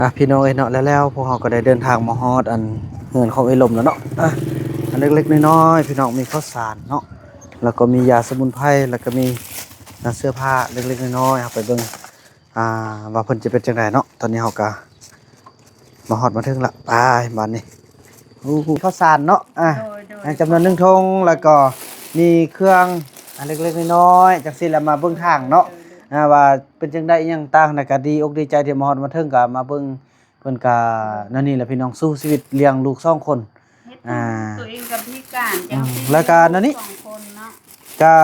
ອ່ະ ພີ່ນ້ອງເອີຍເນາະ ແລ້ວໆ ພວກເຮົາກໍໄດ້ເດີນທາງມາຮອດອັນເຮືອນຂອງເອື້ອຍລົມແລ້ວເນາະ. ອ່ະ ອັນເລັກໆ ນ້ອຍໆ ພີ່ນ້ອງ ມີເຂົ້າສານເນາະ ແລ້ວກໍມີຢາສະໝຸນໄພ ແລ້ວກໍມີ ອ່າ ເສື້ອຜ້າເລັກໆ ນ້ອຍໆ ເຮົາໄປເບິ່ງ ອ່າ ວ່າເພິ່ນຈະເປັນຈັ່ງໃດເນາະ. ຕອນນີ້ເຮົາກໍມາຮອດມາເຖິງລະ ໄປບາດນີ້. ໂອ້ ເຂົ້າສານເນາະ ອ່າ ໂດຍໆ ໃນຈຳນວນໜຶ່ງຖົງ ແລ້ວກໍມີເຄື່ອງ ອ່າ ເລັກໆ ນ້ອຍໆ ຈັ່ງຊີ້ແຫຼະ ມາເບິ່ງທາງເນາະ ອ່າ ວ່າເປັນຈັ່ງໃດອີ່ຫຍັງຕ່າງ ແລ້ວກໍດີອົກດີໃຈທີ່ມາຮອດມາເຖິງ ກໍມາເບິ່ງເພິ່ນກໍແນວນີ້ແຫຼະພີ່ນ້ອງ ສູ້ຊີວິດລ້ຽງລູກສອງຄົນ ເຮັດ ອ່າ ຕົວເອງກໍພິການ ອືມ ຈັ່ງຊີ້ ແລ້ວກໍແນວນີ້ ສອງຄົນເນາະ ກໍ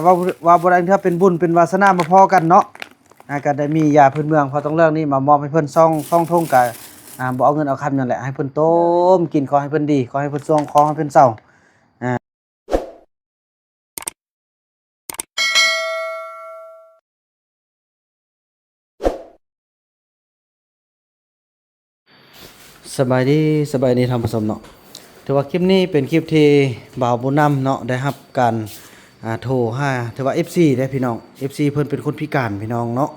ເວົ້າ ເວົ້າບໍ່ໄດ້ເທື່ອ ເປັນບຸນເປັນວາສະໜາມາພໍ້ກັນເນາະ. ອ່າ ກໍໄດ້ມີຢາພື້ນເມືອງພໍຕ້ອງເລື່ອງນີ້ມາມອບໃຫ້ເພິ່ນສອງ ສອງຖົງ ກໍ ອ່າ ບໍ່ເອົາເງິນເອົາຄຳຫຍັງແຫຼະ ໃຫ້ເພິ່ນຕົ້ມກິນ ຂໍໃຫ້ເພິ່ນດີ ຂໍໃຫ້ເພິ່ນຊ່ວງ ຂໍໃຫ້ເພິ່ນເຊົາ. ສະບາຍດີ ສະບາຍດີທ່ານຜູ້ຊົມເນາະ. ຖືວ່າຄລິບນີ້ເປັນຄລິບທີ່ບ່າວບຸນນຳເນາະ ໄດ້ຮັບການ ອ່າ ໂທຫາ ຖືວ່າເອັຟຊີເດ້ພີ່ນ້ອງ ເອັຟຊີເພິ່ນເປັນຄົນພິການພີ່ນ້ອງເນາະ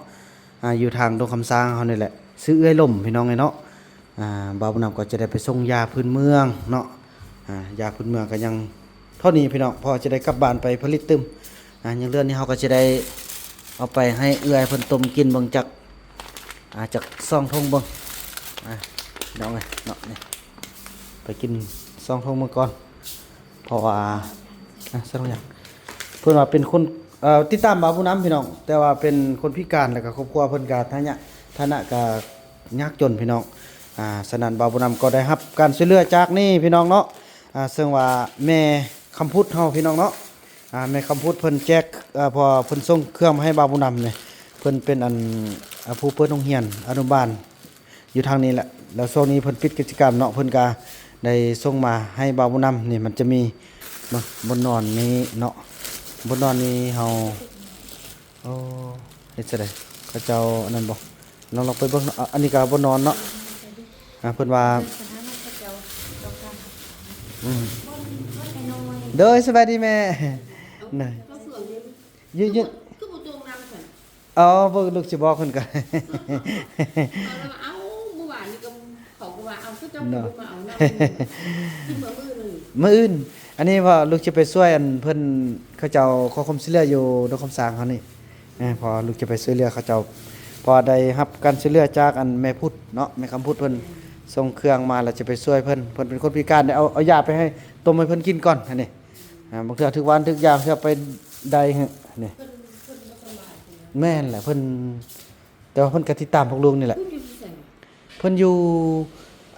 ອ່າ ຢູ່ທາງດົງຄຳຊ້າງເຮົານີ້ແຫຼະ ຊື່ເອື້ອຍລົມພີ່ນ້ອງເອີຍເນາະ. ອ່າ ບ່າວບຸນນຳກໍຈະໄດ້ໄປສົ່ງຢາພື້ນເມືອງເນາະ ອ່າ ຢາພື້ນເມືອງກໍຍັງເທົ່ານີ້ພີ່ນ້ອງ ເພາະວ່າຈະໄດ້ກັບບ້ານໄປຜະລິດຕື່ມ. ອ່າ ຍັງເຫຼືອນີ້ເຮົາກໍຈະໄດ້ເອົາໄປໃຫ້ເອື້ອຍເພິ່ນຕົ້ມກິນເບິ່ງຈັກ ອ່າ ຈັກສອງຖົງເບິ່ງ ອ່າ ພີ່ນ້ອງເອີຍເນາະ ນີ້ ໄປກິນສອງຖົງເບິ່ງກ່ອນ ເພາະວ່າ ອ່າ ສະໜຸກຫຍັງ ເພິ່ນວ່າເປັນຄົນ ເອີ ຕິດຕາມບ່າວບຸນນຳພີ່ນ້ອງ ແຕ່ວ່າເປັນຄົນພິການ ແລ້ວກໍຄອບຄົວເພິ່ນກໍຖານະ ຖານະກໍຍາກຈົນພີ່ນ້ອງ. ອ່າ ສະນັ້ນບ່າວບຸນນຳກໍໄດ້ຮັບການຊ່ວຍເຫຼືອຈາກນີ້ພີ່ນ້ອງເນາະ ອ່າ ເຊິ່ງວ່າແມ່ຄຳພຸດເຮົາພີ່ນ້ອງເນາະ ອ່າ ແມ່ຄຳພຸດເພິ່ນແຈກ ເອີ ເພາະວ່າເພິ່ນສົ່ງເຄື່ອງມາໃຫ້ບ່າວບຸນນຳນີ້ ເພິ່ນເປັນອັນ ອ່າ ຜູ້ເປີດໂຮງຮຽນອະນຸບານຢູ່ທາງນີ້ແຫຼະ ແລ້ວຊ່ວງນີ້ເພິ່ນປິດກິດຈະກຳເນາະ ເພິ່ນກະໄດ້ສົ່ງມາໃຫ້ບ່າວບຸນນຳ. ນີ້ມັນຈະມີ ເບິ່ງ ບ່ອນນອນນີ້ເນາະ ບ່ອນນອນນີ້ເຮົາ ໂອ້ ເຮັດຈັ່ງໃດ ເຂົາເຈົ້າອັນນັ້ນບໍ່? ລອງ ລອງໄປເບິ່ງເນາະ. ອາ ອັນນີ້ກໍບໍ່ນອນເນາະ ອາ ເພິ່ນວ່າ ອືມ ໂດຍ ສະບາຍດີແມ່ ນະ ຍືນ ຍືນ ຄືບໍ່ຕົງນຳຊັ້ນ. ອໍ ເບິ່ງລູກຊິບອກເພິ່ນກໍ ເອົາ ມື້ວານນີ້ກໍ ເຂົາກໍວ່າ ເອົາ ຄືເຈົ້າ ເນາະ ບໍ່ມາເອົານຳ ຄືເມື່ອມື້ໜຶ່ງ ມື້ອື່ນ. ອັນນີ້ວ່າລູກຈະໄປຊ່ວຍອັນເພິ່ນ ເຂົາເຈົ້າຂໍຄວາມຊ່ວຍເຫຼືອຢູ່ດົງຄຳຊ້າງເຮົານີ້. ເອີ ເພາະວ່າລູກຈະໄປຊ່ວຍເຫຼືອເຂົາເຈົ້າ ເພາະວ່າໄດ້ຮັບການຊ່ວຍເຫຼືອຈາກອັນແມ່ພຸດເນາະ ແມ່ຄຳພຸດເພິ່ນ ອືມ ສົ່ງເຄື່ອງມາ ແລ້ວຈະໄປຊ່ວຍເພິ່ນ ເພິ່ນເປັນຄົນພິການ ໄດ້ເອົາ ເອົາຢາໄປໃຫ້ ຕົ້ມໃຫ້ເພິ່ນກິນກ່ອນ ອັນນີ້ ອ່າ ບາງເທື່ອຖືກຫວານຖືກຢາ ບາງເທື່ອໄປໄດ້ ນີ້ ເພິ່ນ ເພິ່ນບໍ່ສະບາຍ ແມ່ນແຫຼະ ເພິ່ນ ແຕ່ວ່າເພິ່ນກໍຕິດຕາມພວກລູກນີ້ແຫຼະ. ເພິ່ນຢູ່ທີ່ໃສ? ເພິ່ນຢູ່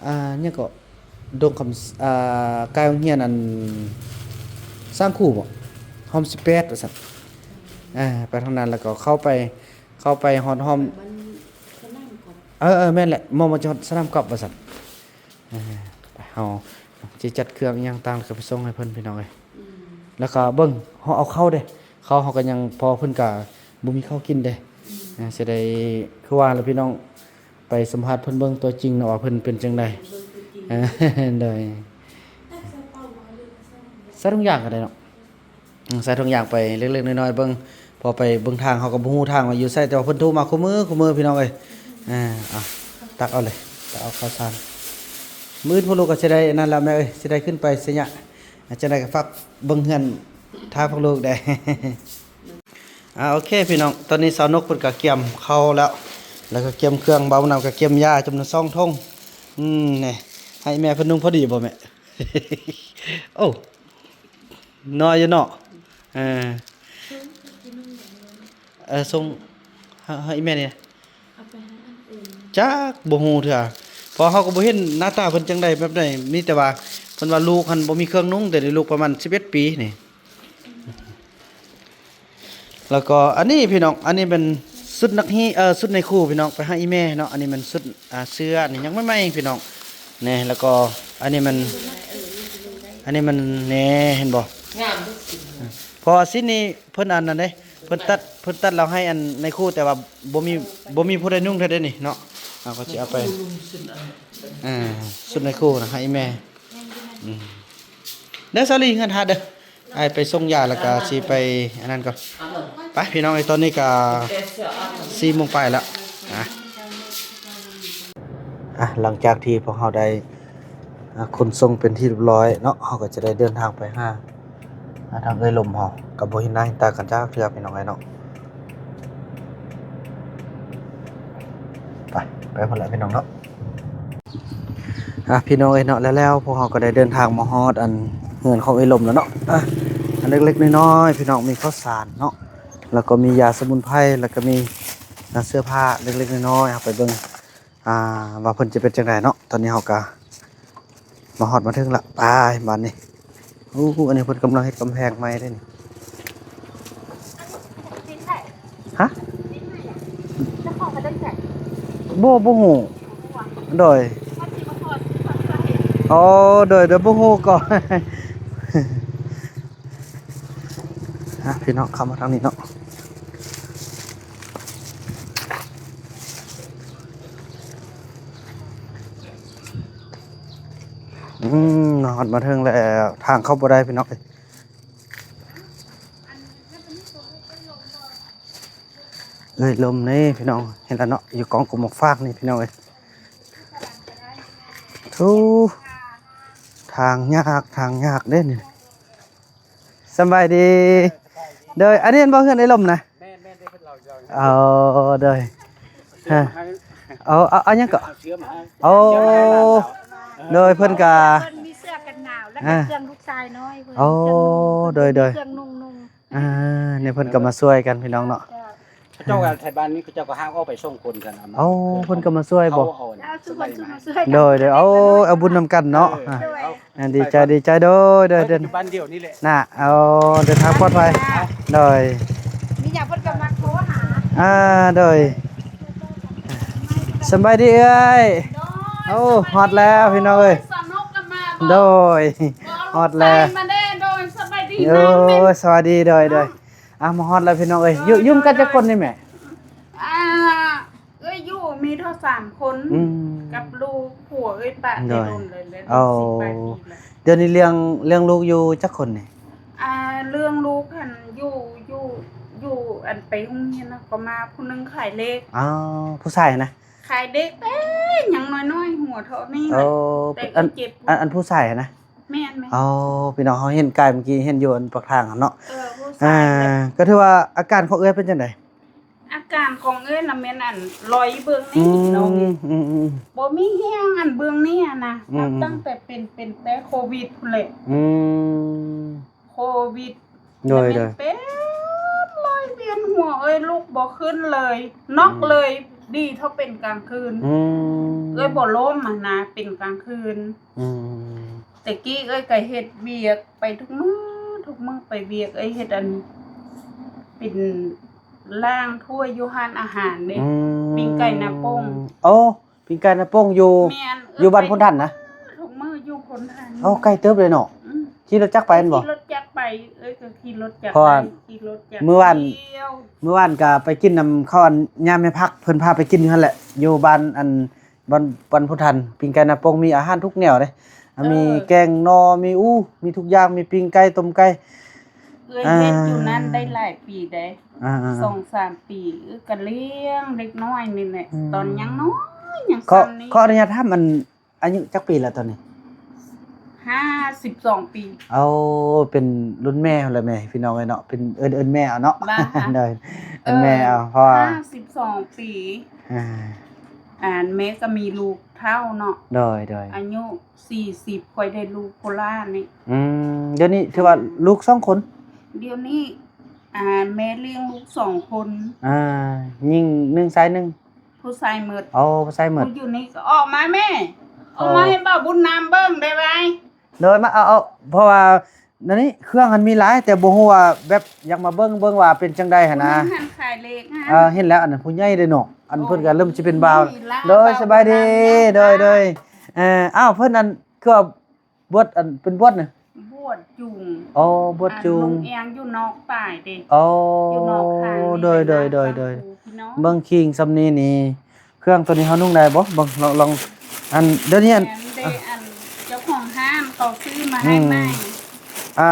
ອ່າ ຫຍັງເກາະ ດົງຄຳ ອ່າ ໃກ້ໂຮງຮຽນອັນຊ້າງຄູບໍ ຮ່ອມສິບແປດ ວ່າຊັ້ນ. ອ່າ ໄປທາງນັ້ນ ແລ້ວກໍເຂົ້າໄປ ເຂົ້າໄປຮອດຮ່ອມ ໄປບ້ານສະໜາມກອບ ເອີ ເອີ ແມ່ນແຫຼະ ມອງມາຈອດສະໜາມກອບ ວ່າຊັ້ນ. ອ່າ ໄປ ເຮົາຊິຈັດເຄື່ອງອີ່ຫຍັງຕ່າງ ແລ້ວກໍໄປສົ່ງໃຫ້ເພິ່ນ ພີ່ນ້ອງເອີຍ. ອືມ ແລ້ວກໍເບິ່ງ ເຮົາເອົາເຂົ້າເດ້ ເຂົ້າເຮົາກໍຍັງ ເພາະວ່າເພິ່ນກໍບໍ່ມີເຂົ້າກິນເດ້. ອືມ ອ່າ ຊິໄດ້ ຄືວ່າລະພີ່ນ້ອງ ໄປສຳພາດເພິ່ນເບິ່ງຕົວຈິງເນາະ ວ່າເພິ່ນເປັນຈັ່ງໃດ. ເບິ່ງຕົວຈິງ ເອີ ໂດຍ ໃສ່ຖົງຢາງກໍໄດ້ເນາະ. ອືມ ໃສ່ຖົງຢາງໄປເລັກໆ ນ້ອຍໆ ເບິ່ງ ພໍໄປເບິ່ງທາງ ເຮົາກໍບໍ່ຮູ້ທາງວ່າຢູ່ໃສ ແຕ່ວ່າເພິ່ນໂທມາຄູ່ມື້ ຄູ່ມື້ ພີ່ນ້ອງເອີຍ. ອ່າ ເອົາ ຕັກເອົາເລີຍ ຕັກເອົາເຂົ້າສານ. ມື້ອື່ນພວກລູກກໍຊິໄດ້ອັນນັ້ນແລ້ວແມ່ເອີຍ ຊິໄດ້ຂຶ້ນໄປໄຊຍະ ຈັ່ງໃດກໍຝາກເບິ່ງເຮືອນຖ້າພວກລູກແດ່. ອ່າ ໂອເຄ ພີ່ນ້ອງ ຕອນນີ້ສາວນົກເພິ່ນກໍກຽມເຂົ້າແລ້ວ ແລ້ວກໍກຽມເຄື່ອງ ບ່າວນຳກໍກຽມຢາຈຳນວນສອງຖົງ. ອືມ ນີ້ ໃຫ້ແມ່ເພິ່ນນຸ່ງພໍດີບໍ່ແມ່? ໂອ້ ນ້ອຍຢູ່ເນາະ. ເອີ ເອີ ສົ່ງໃຫ້ ໃຫ້ແມ່ນີ້ ເອົາໄປໃຫ້ອັນອື່ນ ຈັກ ບໍ່ຮູ້ເທື່ອ ເພາະເຮົາກໍບໍ່ເຫັນໜ້າຕາເພິ່ນຈັ່ງໃດແບບໃດ ມີແຕ່ວ່າເພິ່ນວ່າລູກຫັ້ນບໍ່ມີເຄື່ອງນຸ່ງ ແຕ່ນີ້ລູກປະມານສິບເອັດປີນີ້. ແລ້ວກໍອັນນີ້ພີ່ນ້ອງ ອັນນີ້ແມ່ນຊຸດນັກຮຽນ ເອີ ຊຸດນາຍຄູພີ່ນ້ອງ ໄປໃຫ້ອີ່ແມ່ເນາະ. ອັນນີ້ແມ່ນຊຸດ ອ່າ ເສື້ອນີ້ຍັງໃໝ່ໆ ພີ່ນ້ອງ ນີ້. ແລ້ວກໍອັນນີ້ແມ່ນ ອັນນີ້ແມ່ນ ນີ້ ເຫັນບໍ່? ງາມເດ້ ເພາະວ່າຊິນນີ້ເພິ່ນອັນນັ້ນເດ້ ເພິ່ນຕັດ ເພິ່ນຕັດແລ້ວໃຫ້ອັນນາຍຄູ ແຕ່ວ່າບໍ່ມີ ບໍ່ມີຜູ້ໃດນຸ່ງເທື່ອເດ້ນີ້ເນາະ. ເຮົາກໍຊິເອົາໄປ ຊຸດນາຍຄູນະ ອ່າ ຊຸດນາຍຄູນະ ໃຫ້ອີ່ແມ່. ອືມ ເດີ ສາລີ ເຮືອນຫາເດີ ອ້າຍໄປສົ່ງຢາ ແລ້ວກະຊິໄປອັນນັ້ນກ່ອນ. ໄປ ພີ່ນ້ອງເອີຍ ຕອນນີ້ກະສີ່ໂມງປາຍແລ້ວ. ອ່ະ ອ່ະ ຫຼັງຈາກທີ່ພວກເຮົາໄດ້ ອ່າ ຂົນສົ່ງເປັນທີ່ຮຽບຮ້ອຍເນາະ ເຮົາກໍຈະໄດ້ເດີນທາງໄປຫາ ອ່າ ທາງເອື້ອຍລົມເຮົາ ກໍບໍ່ເຫັນໜ້າເຫັນຕາກັນຈັກເທື່ອ ພີ່ນ້ອງເອີຍເນາະ. ໄປ ໄປພຸ້ນລະພີ່ນ້ອງເນາະ. ອ່ະ ພີ່ນ້ອງເອີຍເນາະ ແລ້ວໆ ພວກເຮົາກໍໄດ້ເດີນທາງມາຮອດອັນເຮືອນຂອງເອື້ອຍລົມແລ້ວເນາະ. ອ່ະ ອັນເລັກໆນ້ອຍໆ ພີ່ນ້ອງ ມີເຂົ້າສານເນາະ ແລ້ວກໍມີຢາສະໝຸນໄພ ແລ້ວກໍມີ ອ່າ ເສື້ອຜ້າເລັກໆນ້ອຍໆ ເຮົາໄປເບິ່ງ ອ່າ ວ່າເພິ່ນຈະເປັນຈັ່ງໃດເນາະ. ຕອນນີ້ເຮົາກະມາຮອດມາເຖິງລະ ໄປບາດນີ້. ໂອ້ ອັນນີ້ເພິ່ນກຳລັງເຮັດກຳແພງໃໝ່ເດ້ນີ້. ຮະ? ບໍ່ ບໍ່ຮູ້. ໂດຍ ອໍ ໂດຍ ໂດຍ ບໍ່ຮູ້ກໍ ອ່ະ ພີ່ນ້ອງເຂົ້າມາທາງນີ້ເນາະ. ອືມ ມາຮອດມາເຖິງແລ້ວ ທາງເຂົ້າບໍ່ໄດ້ພີ່ນ້ອງເອີຍ. ເອີຍ ລົມນີ້ພີ່ນ້ອງ ເຫັນແລ້ວເນາະ ຢູ່ກອງກົກໝາກຟາກນີ້ພີ່ນ້ອງເອີຍ. ໂອ້ ທາງຍາກ ທາງຍາກເດ້ນີ້. ສະບາຍດີ. ເອີ ສະບາຍດີ. ໂດຍ ອັນນີ້ແມ່ນບໍ່ເຮືອນເອື້ອຍລົມນະ? ແມ່ນໆ ເດ້ເພິ່ນເລົ່າຢູ່. ອໍ ໂດຍ. ເອົາ ເອົາ ເອົາຫຍັງເກາະ? ເອົາເສື້ອມາໃຫ້. ໂອ້ ໂດຍ ເພິ່ນກະ ເພິ່ນມີເສື້ອກັນໜາວ ແລ້ວກໍເຄື່ອງລູກຊາຍນ້ອຍເພິ່ນ. ອໍ ເຄື່ອງນຸ່ງ ໂດຍໆ ເພິ່ນມີເຄື່ອງນຸ່ງໆ. ອ່າ ນີ້ເພິ່ນກໍມາຊ່ວຍກັນພີ່ນ້ອງເນາະ. ເຈົ້າ ເຂົາເຈົ້າກໍໄທບ້ານນີ້ ເຂົາເຈົ້າກໍຫາອອກໄປສົ່ງຄົນກັນ. ອໍ ເພິ່ນກໍມາຊ່ວຍບໍ່? ເອົາ ເອົາ ເອົາຊຸມຄົນຊ່ວຍກັນ ໂດຍໆ. ເອົາ ເອົາບຸນນຳກັນເນາະ. ເອີ ເອີ ອ່າ ດີໃຈ ດີໃຈ. ໂດຍ ໂດຍ ເດີນ ບ້ານດຽວນີ້ແຫຼະນະ. ເອົາ ເດີນທາງປອດໄພ. ໂດຍ ມີຫຍັງເພິ່ນກໍມັກໂທຫາ. ອ່າ ໂດຍ. ສະບາຍດີເອື້ອຍ. ໂອ້ ຮອດແລ້ວພີ່ນ້ອງເອີຍ. ໂດຍ ຮອດແລ້ວ. ໂດຍ ສະບາຍດີ. ໂອ້ ສະບາຍດີ. ໂດຍ ໂດຍ. ອ່າ ມາຮອດແລ້ວພີ່ນ້ອງເອີຍ. ຢູ່ ຢູ່ນຳກັນຈັກຄົນນີ້ແມ່? ອ່າ ເອື້ອຍຢູ່ມີເທົ່າສາມຄົນ. ອືມ ກັບລູກ ຜົວເອື້ອຍປະແຕ່ດົນເລີຍ ແລ້ວ ໂອ້ ສິບປາຍປີແລ້ວ. ດຽວນີ້ລ້ຽງ ລ້ຽງລູກຢູ່ຈັກຄົນນີ້? ອ່າ ລ້ຽງລູກຫັ້ນຢູ່ ຢູ່ ຢູ່ ອັນ ໄປໂຮງຮຽນນະ ກໍມາຜູ້ໜຶ່ງຂາຍເຫຼັກ. ອໍ ຜູ້ຊາຍນະ? ຂາຍເຫຼັກແຕ່ຍັງນ້ອຍໆ ຫົວເທົ່ານີ້ແຫຼະ. ໂອ້ ແຕ່ ອັນ ເຈັບ ອັນ ອັນຜູ້ຊາຍນະ? ແມ່ນໆ. ອໍ ພີ່ນ້ອງ ເຮົາເຫັນກາຍເມື່ອກີ້ ເຫັນຢູ່ອັນປາກທາງຫັ້ນເນາະ. ເອີ ຜູ້ຊາຍ. ອ່າ ກໍຖືວ່າອາການຂອງເອື້ອຍເປັນຈັ່ງໃດ? ອາການຂອງເອື້ອຍລະແມ່ນອັນລອຍເບື້ອງນີ້ເນາະ. ອືມ ອືມໆ ບໍ່ມີແຮງ. ອັນເບື້ອງນີ້ນະ ອືມໆ ນັບຕັ້ງແຕ່ເປັນ ເປັນແຕ່ໂຄວິດພຸ້ນແຫຼະ. ອືມ ໂຄວິດ. ໂດຍໆ ແມ່ນເປັນລອຍວຽນຫົວເອີຍ ລຸກບໍ່ຂຶ້ນເລີຍ ນອກເລີຍ. ອືມ ດີເທົ່າເປັນກາງຄືນ. ອືມ ເອື້ອຍບໍ່ລົ້ມຫັ້ນນະ ເປັນກາງຄືນ. ອືມ ແຕ່ກີ້ເອື້ອຍກໍເຮັດວຽກໄປທຸກມື້ ທຸກມື້ໄປວຽກ. ເອື້ອຍເຮັດອັນ ເປັນລ້າງຖ້ວຍຢູ່ຮ້ານອາຫານເດ້. ອືມ ປີ້ງໄກ່ນາໂປ່ງ. ໂອ້ ປີ້ງໄກ່ນາໂປ່ງຢູ່ ແມ່ນ ຢູ່ບ້ານໂພນທັນນະ? ເອີ ທຸກມື້ຢູ່ໂພນທັນ. ໂອ້ ໄກເຕີບເລີຍເນາະ. ອືມ ຂີ່ລົດຈັກໄປແມ່ນບໍ່? ຂີ່ລົດຈັກໄປ. ເອີ ກໍຂີ່ລົດຈັກ ເພາະວ່າ ໄປ ຂີ່ລົດຈັກ ມື້ວານ ດຽວ ມື້ວານກໍໄປກິນນຳເຂົາ ອັນຍາແມ່ພັກເພິ່ນພາໄປກິນຢູ່ຫັ້ນແຫຼະ ຢູ່ບ້ານ ອັນ ບ້ານ ບ້ານໂພນທັນ. ປີ້ງໄກ່ນາໂປ່ງ ມີອາຫານທຸກແນວເດ້. ເອີ ມີແກງໜໍ່ ມີ ອູ້ ມີທຸກຢ່າງ ມີປີ້ງໄກ່ ຕົ້ມໄກ່. ເອື້ອຍເຮັດຢູ່ນັ້ນ ອ່າ ໄດ້ຫຼາຍປີເດ້. ອ່າໆໆ ສອງສາມປີ ເອື້ອຍກໍລ້ຽງເດັກນ້ອຍນີ້ແຫຼະ. ອືມ ຕອນຍັງນ້ອຍຍັງ ຂໍ ສັ້ນນີ້ ຂໍອະນຸຍາດຖາມ ອັນ ອາຍຸຈັກປີແລ້ວຕອນນີ້? ຫ້າສິບສອງປີ. ເອົາ ເປັນລຸ້ນແມ່ແລ້ວແມ່ ພີ່ນ້ອງເອີຍເນາະ. ເປັນ ເອີ້ນ ເອີ້ນແມ່ເອົາເນາະ. ໂດຍ ເອີ້ນແມ່ເອົາ ເອີ ເພາະວ່າ ຫ້າສິບສອງປີ. ອ່າ ອັນແມ່ກໍມີລູກເຖົ້າເນາະ. ໂດຍໆ ອາຍຸສີ່ສິບ ຂ້ອຍໄດ້ລູກຜູ້ຫຼ້ານນີ້. ອືມ ດຽວນີ້ຖືວ່າ ອືມ ລູກສອງຄົນ? ດຽວນີ້ ອ່າ ແມ່ລ້ຽງລູກສອງຄົນ. ອ່າ ຍິງໜຶ່ງ ຊາຍໜຶ່ງ. ຜູ້ຊາຍໝົດ. ໂອ້ ຜູ້ຊາຍໝົດ. ຜູ້ຢູ່ນີ້ກໍອອກມາແມ່ ອອກມາ ໂອ້ ໃຫ້ບ່າວບຸນນຳເບິ່ງໄດ້ໄວ. ໂດຍ ມາ ເອົາ ເອົາ ເພາະວ່າອັນນີ້ເຄື່ອງມັນມີຫຼາຍ ແຕ່ບໍ່ຮູ້ວ່າແບບຢາກມາເບິ່ງ ເບິ່ງວ່າເປັນຈັ່ງໃດຫັ້ນນະ. ຜູ້ນັ້ນຫັ້ນຂາຍເຫຼັກນະ. ເອີ ເຫັນແລ້ວ ອັນນັ້ນຜູ້ໃຫຍ່ເດ້ເນາະ. ອັນເພິ່ນກໍເລີ່ມຊິເປັນບ່າວ. ໂອ້ຍ ໂດຍ ສະບາຍດີ. ໂດຍ ໂດຍ ເອີ ອ້າວ ເພິ່ນອັນ ຄືວ່າ ບວດ ອັນ ເປັນບວດນະ? ບວດຈູງ. ອໍ ບວດຈູງ. ອັນນຸ່ງແອງຢູ່ນອກປາຍເດ້. ອໍ ຢູ່ນອກຂ້າງນີ້. ໂດຍ ເປັນຮ້ານ ໂດຍ ໂດຍ ໂດຍ ຕຳປູ ພີ່ນ້ອງ. ເບິ່ງຄີງສ່ຳນີ້ນີ້ ເຄື່ອງໂຕນີ້ເຮົານຸ່ງໄດ້ບໍ່? ເບິ່ງ ລອງ ລອງ ອັນ ດຽວນີ້ ອັນ ແມ່ນເດ້ ອັນເຈົ້າຂອງຮ້ານເຂົາຊື້ມາໃຫ້ໃໝ່. ອືມ ອ່າ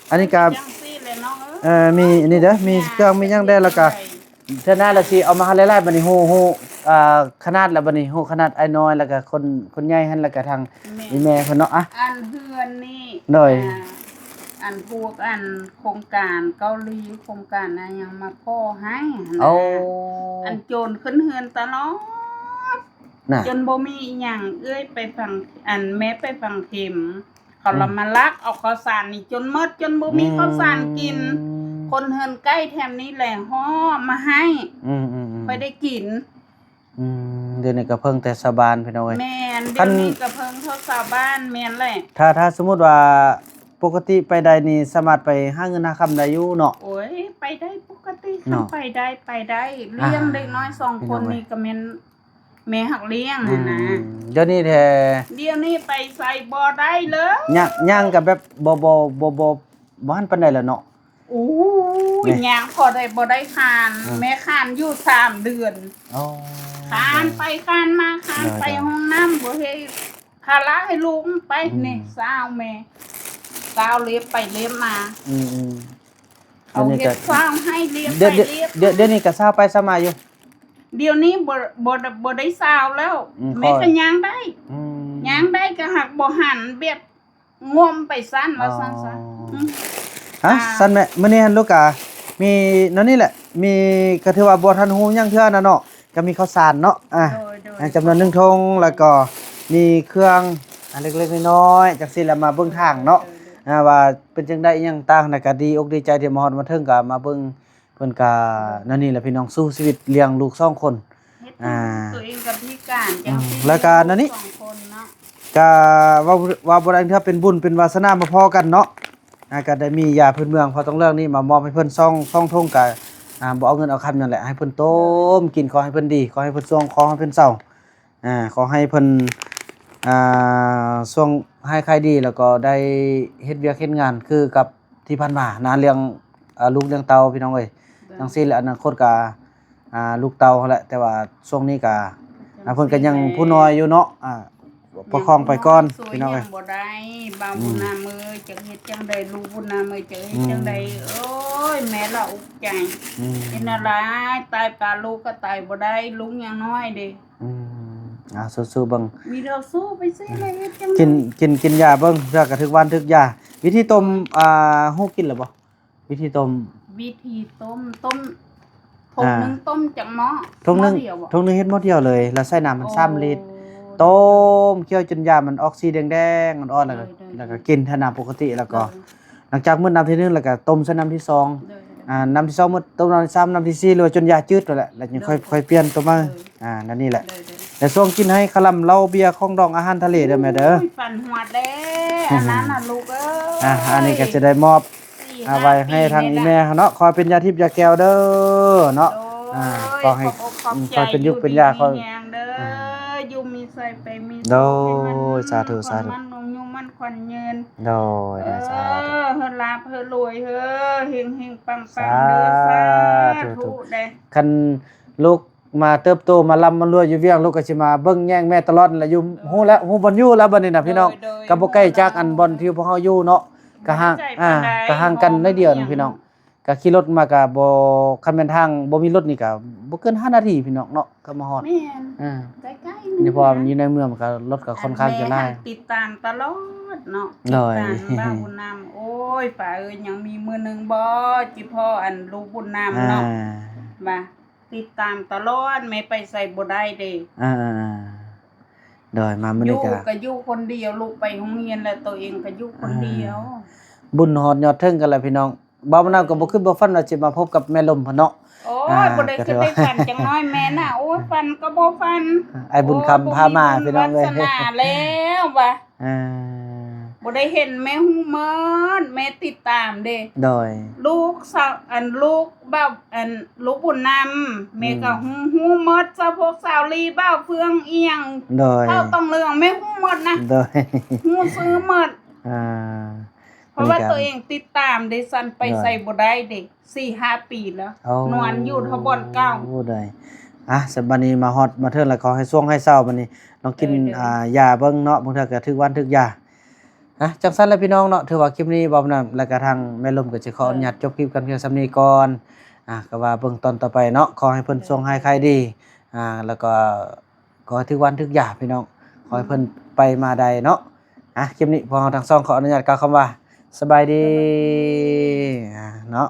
ອັນນີ້ກໍ ຈັ່ງຊີ້ແຫຼະນ້ອງເອີຍ. ເອີ ມີອັນນີ້ເດີ ມີເຄື່ອງ ມີຫຍັງແດ່ ແລ້ວກໍ ໄດ້ ເທື່ອໜ້າລະຊິເອົາມາໃຫ້ຫຼາຍໆ ບັດນີ້ຮູ້ ຮູ້ ອ່າ ຂະໜາດລະ ບັດນີ້ຮູ້ຂະໜາດອ້າຍນ້ອຍ ແລ້ວກະຄົນ ຄົນໃຫຍ່ຫັ້ນ ແລ້ວກະທາງ ແມ່ນ ອີ່ແມ່ເພິ່ນເນາະ. ອະ ອັນເຮືອນນີ້ ໂດຍ ອ່າ ອັນພວກອັນໂຄງການເກົາຫຼີ ໂຄງການອັນຫຍັງມາຂໍໃຫ້ຫັ້ນນະ. ໂອ້ ອັນໂຈນຂຶ້ນເຮືອນຕະຫຼອດ ນະ ຈົນບໍ່ມີອີ່ຫຍັງ. ເອື້ອຍໄປຝັງ ອັນແມ່ໄປຝັງເຂັມ ເຂົາລະ ອືມ ມາລັກເອົາເຂົ້າສານນີ້ຈົນໝົດ ຈົນບໍ່ມີ ອືມ ເຂົ້າສານກິນ. ຄົນເຮືອນໃກ້ແຖມນີ້ແຫຼະຫໍ່ມາໃຫ້ ອືມໆໆ ຂ້ອຍໄດ້ກິນ. ອືມ ດຽວນີ້ກໍເພິ່ງແຕ່ຊາວບ້ານ ພີ່ນ້ອງເອີຍ. ແມ່ນ ຄັນ ດຽວນີ້ກໍເພິ່ງເທົ່າຊາວບ້ານ ແມ່ນແຫຼະ. ຖ້າ ຖ້າສົມມຸດວ່າປົກກະຕິໄປໄດ້ນີ້ ສາມາດໄປຫາເງິນຫາຄຳໄດ້ຢູ່ເນາະ? ໂອ້ຍ ໄປໄດ້ປົກກະຕິ ເນາະ ຄັນໄປໄດ້ ໄປໄດ້. ອ່າ ລ້ຽງເດັກນ້ອຍສອງຄົນນີ້ ພີ່ນ້ອງເອີຍ ກໍແມ່ນ ແມ່ຮັກລ້ຽງຫັ້ນນະ. ອືມ ດຽວນີ້ແທ້ ດຽວນີ້ໄປໃສບໍ່ໄດ້ເລີຍ. ຍ່າງ ຍ່າງກໍແບບບໍ່ ບໍ່ ບໍ່ ບໍ່ ບໍ່ທັນປານໃດແລ້ວເນາະ. ໂອ້ຍ ແມ່ ຍ່າງພໍໄດ້ບໍ່ໄດ້ຄານ ອືມ ແມ່ຄານຢູ່ສາມເດືອນ. ອໍ ຄານໄປຄານມາ ຄານໄປ ໂດຍ ໂດຍ ຫ້ອງນ້ຳ ບໍ່ເຮັດພາລະໃຫ້ລູກໄປ. ອືມ ນີ້ ຊາວແມ່ ຊາວເລັບໄປເລັບມາ. ອືມໆ ເອົາເຮັດຊາວໃຫ້ ດຽວນີ້ກໍຊາວໄປຊາວມາຢູ່. ດຽວນີ້ບໍ່ ບໍ່ ບໍ່ໄດ້ຊາວແລ້ວ. ອືມ ແມ່ກໍຍ່າງໄດ້ ອືມ ຍ່າງໄດ້ ກໍຫາກບໍ່ຫັນແບບງ່ວມໄປຊັ້ນ ວ່າຊັ້ນຊະ. ອໍ ອືມ ຮະ ອ່າ ຊັ້ນແມ່ ມື້ນີ້ຫັ້ນລູກກະມີແນວນີ້ແຫຼະ ມີ ກໍຖືວ່າບໍ່ທັນຮູ້ຫຍັງເທື່ອນະເນາະ ກໍມີເຂົ້າສານເນາະ ອ່າ ໂດຍ ໂດຍ ໃຫ້ຈຳນວນໜຶ່ງຖົງ ແລ້ວກໍມີເຄື່ອງ ອ່າ ເລັກໆນ້ອຍໆ ຈັ່ງຊີ້ແຫຼະ ມາເບິ່ງທາງເນາະ. ໂດຍ ໂດຍ ອ່າ ວ່າເປັນຈັ່ງໃດອີ່ຫຍັງຕ່າງ ແລ້ວກໍດີອົກດີໃຈທີ່ມາຮອດມາເຖິງ ກໍມາເບິ່ງ ເພິ່ນກະ ໂດຍ ແນວນີ້ແຫຼະພີ່ນ້ອງ ສູ້ຊີວິດລ້ຽງລູກສອງຄົນ. ເຮັດ ອ່າ ຕົວເອງກໍພິການ ອືມ ຈັ່ງຊີ້ ແລ້ວກະແນວນີ້ ສອງຄົນເນາະ ກະວ່າ ວ່າບໍ່ໄດ້ ຖືວ່າເປັນບຸນເປັນວາສະໜາມາພໍ້ກັນເນາະ. ອ່າ ກະໄດ້ມີຢາພື້ນເມືອງພໍຕ້ອງເລືອກນີ້ມາມອບໃຫ້ເພິ່ນສອງ ສອງຖົງ ກະ ອ່າ ບໍ່ເອົາເງິນເອົາຄຳຫຍັງແຫຼະ ໃຫ້ເພິ່ນຕົ້ມກິນ ໂດຍ ຂໍໃຫ້ເພິ່ນດີ ຂໍໃຫ້ເພິ່ນຊ່ວງ ຂໍໃຫ້ເພິ່ນເຊົາ. ອ່າ ຂໍໃຫ້ເພິ່ນ ອ່າ ຊ່ວງຫາຍຂາຍດີ ແລ້ວກໍໄດ້ເຮັດວຽກເຮັດງານຄືກັບທີ່ຜ່ານມານະ ລ້ຽງ ເອີ ລູກລ້ຽງເຕົ້າພີ່ນ້ອງເອີຍ. ໂດຍ ຈັ່ງຊີ້ແຫຼະ ອະນາຄົດກໍ ອ່າ ລູກເຕົ້າຫັ້ນແຫຼະ ແຕ່ວ່າຊ່ວງນີ້ກໍ ອ່າ ເພິ່ນກໍຍັງຜູ້ນ້ອຍຢູ່ເນາະ ອ່າ ປະຄອງໄປກ່ອນ ຍັງຜູ້ນ້ອຍ ພີ່ນ້ອງເອີຍ ບໍ່ໄດ້. ບ່າວ ອືມ ບຸນນຳເອີຍ ຈັກເຮັດຈັ່ງໃດ ລູກບຸນນຳເອີຍ ຈັກເຮັດຈັ່ງໃດ. ອືມ ໂອ້ຍ ແມ່ລະອຸກໃຈ ອືມ ເຮັດແນວໃດ ຕາຍປາລູກກໍຕາຍບໍ່ໄດ້ ລູກຍັງນ້ອຍເດ້. ອືມ ອ່າ ສູ້ໆເບິ່ງ ມີແຕ່ສູ້ໄປຊິ ແລ້ວເຮັດຈັ່ງໃດ ກິນ ກິນ ກິນຢາເບິ່ງ ເທື່ອກໍຖືກຫວ່ານຖືກຢາ. ວິທີຕົ້ມ ອ່າ ຮູ້ກິນແລ້ວບໍ່? ວິທີຕົ້ມ ວິທີຕົ້ມ ຕົ້ມ ຖົງໜຶ່ງ ອ່າ ຕົ້ມຈັກໝໍ້? ຖົງໜຶ່ງ ໝໍ້ດຽວບໍ່? ຖົງໜຶ່ງເຮັດໝໍ້ດຽວເລີຍ ແລ້ວໃສ່ນ້ຳມັນ ໂອ້ ສາມລິດ ຕົ້ມ ຂ້ຽວຈົນຢາມັນອອກສີແດງໆ ອ່ອນໆ ແລ້ວກໍ ໂດຍໆໆ ແລ້ວກໍກິນແທນນ້ຳປົກກະຕິ ແລ້ວກໍ ໂດຍ ຫຼັງຈາກໝົດນ້ຳທີໜຶ່ງ ແລ້ວກໍຕົ້ມໃສ່ນ້ຳທີສອງ ໂດຍ ອ່າ ນ້ຳທີສອງໝົດ ຕົ້ມນ້ຳທີສາມ ນ້ຳທີສີ່ ຫຼືວ່າຈົນຢາຈືດໂລດແຫຼະ ແລ້ວຈຶ່ງຄ່ອຍ ໂດຍ ຄ່ອຍປ່ຽນຕົວໃໝ່ ໂດຍ ອ່າ ແນວນີ້ແຫຼະ ໂດຍໆ ແລ້ວຊ່ວງກິນໃຫ້ຄະລຳເຫຼົ້າເບຍຂອງດອງອາຫານທະເລເດີ້ແມ່ເດີ້. ໂອ້ຍ ຝັນຮອດແລ້ວ ອືມ ອັນນັ້ນນະລູກເອີຍ. ອ່າ ອັນນີ້ກໍຊິໄດ້ມອບ ສີ່ ອ່າ ຫ້າ ໄວ້ໃຫ້ທາງອີ່ແມ່ເຮົາເນາະ ຂໍເປັນຢາທິບຢາແກ້ວເດີ້ເນາະ. ໂດຍ ອ່າ ຂໍໃຫ້ ຂອບອົກຂອບໃຈ ອືມ ຂໍເປັນຍຸກເປັນຢາ ຢູ່ດີມີແຮງເດີ້ ເອີ ຢູ່ມີໄສໄປມີສຸກ ໂດຍ ໃຫ້ມັນ ສາທຸ ສາທຸ ມັນຄົນໝັ້ນຄວາມຍືນ ໂດຍ ເອີ ສາທຸ ເຮີລາບເຮີລວຍເຮີ ເຮັງໆປັງໆເດີ້ ສາທຸ ສາທຸ ເດີ້. ຄັນລູກມາເຕີບໂຕ ມາລ່ຳມາລວຍຢູ່ວຽງ ລູກກໍຊິມາເບິ່ງແຍງແມ່ຕະຫຼອດແຫຼະ ຢູ່ ໂດຍ ຮູ້ແລ້ວ ຮູ້ບ່ອນຢູ່ແລ້ວບັດນີ້ນະພີ່ນ້ອງ ໂດຍ ໂດຍ ກໍບໍ່ໄກຈາກອັນບ່ອນທີ່ພວກເຮົາຢູ່ເນາະ ກໍຫ່າງ ໃກ້ໆ ອ່າ ປານໃດ ກໍຫ່າງກັນໜ້ອຍດຽວນະພີ່ນ້ອງ ກໍຂີ່ລົດມາກໍບໍ່ ຄັນແມ່ນທາງບໍ່ມີລົດນີ້ກໍບໍ່ເກີນຫ້ານາທີພີ່ນ້ອງເນາະ ກໍມາຮອດ ແມ່ນ ອ່າ ໃກ້ໆ ນີ້ ເພາະວ່າມັນຢູ່ໃນເມືອງ ມັນກໍລົດກໍຄ່ອນຂ້າງຈະຫຼາຍ ແມ່ຫັ້ນຕິດຕາມຕະຫຼອດເນາະ ໂດຍ ຕິດຕາມບ່າວບຸນນຳ ໂອ້ຍ ປ້າເອີຍ ຍັງມີມື້ໜຶ່ງບໍ່ ຈິພໍ້ອັນລູກບຸນນຳເນາະ ອ່າ ວ່າ ຕິດຕາມຕະຫຼອດ ແມ່ໄປໃສບໍ່ໄດ້ເດ້ ອ່າໆໆ ໂດຍ ມາມື້ນີ້ກໍ ຢູ່ກໍຢູ່ຄົນດຽວ ລູກໄປໂຮງຮຽນແລ້ວ ໂຕເອງກໍຢູ່ຄົນດຽວ ອ່າ ບຸນຮອດຍອດເທິງກັນແລ້ວພີ່ນ້ອງ ບ່າວບຸນນຳກໍບໍ່ຄິດບໍ່ຝັນວ່າຊິມາພົບກັບແມ່ລົມເພິ່ນເນາະ ໂອ້ຍ ອ່າ ບໍ່ໄດ້ຄິດໄດ້ຝັນຈັກໜ້ອຍແມ່ນະ ໂອ້ຍ ຝັນກໍບໍ່ຝັນ ອ້າຍບຸນຄຳພາມາ ໂອ້ຍ ພີ່ນ້ອງເອີຍ ວາດສະໜາແລ້ວວ່າ ອ່າ ບໍ່ໄດ້ເຫັນແມ່ຮູ້ໝົດ ແມ່ຕິດຕາມເດ້ ໂດຍ ລູກສາວ ອັນ ລູກບ່າວ ອັນ ລູກບຸນນຳ ແມ່ກໍ ອືມ ຮູ້ ຮູ້ໝົດ ສາວພວກສາວລີ ບ່າວເຟືອງ ອີ່ຫຍັງ ໂດຍ ເຖົ້າຕ້ອງເລື່ອງ ແມ່ຮູ້ໝົດນະ ໂດຍ ຮູ້ຊື່ໝົດ ອ່າ ເພາະວ່າ ເປັນການ ຕົວເອງຕິດຕາມເດ້ ສັນໄປ ໂດຍ ໃສບໍ່ໄດ້ເດ້ ສີ່ຫ້າປີແລ້ວ ໂອ້ ນອນຢູ່ແຖວບ່ອນເກົ່າ ໂອ້ ໂດຍ ອ່ະ ສະ ບັດນີ້ມາຮອດມາເຖິງແລ້ວ ຂໍໃຫ້ຊ່ວງໃຫ້ເຊົາ ບັດນີ້ລອງກິນ ເອີ ໂດຍ ອ່າ ຢາເບິ່ງເນາະ ບາງເທື່ອກໍຖືກຫວ່ານຖືກຢາ ອ່ະ ຈັ່ງຊັ້ນແຫຼະພີ່ນ້ອງເນາະ ຖືວ່າຄລິບນີ້ບ່າວບຸນນຳ ແລະກະທາງແມ່ລົມກໍຊິຂໍອະນຸຍາດ ເອີ ຈົບຄລິບກັນພຽງສ່ຳນີ້ກ່ອນ ອ່າ ກໍວ່າເບິ່ງຕອນຕໍ່ໄປເນາະ ຂໍໃຫ້ເພິ່ນ ໂດຍ ຊົງຫາຍຄາຍດີ ອ່າ ແລ້ວກໍຂໍໃຫ້ຖືກວັນຖືກຢາພີ່ນ້ອງ ຂໍໃຫ້ເພິ່ນ ອືມ ໄປມາໄດ້ເນາະ. ອ່າ ຄລິບນີ້ພວກເຮົາທັງສອງຂໍອະນຸຍາດກ່າວຄຳວ່າ ສະບາຍດີ ສະບາຍດີ ອ່າ ເນາະ.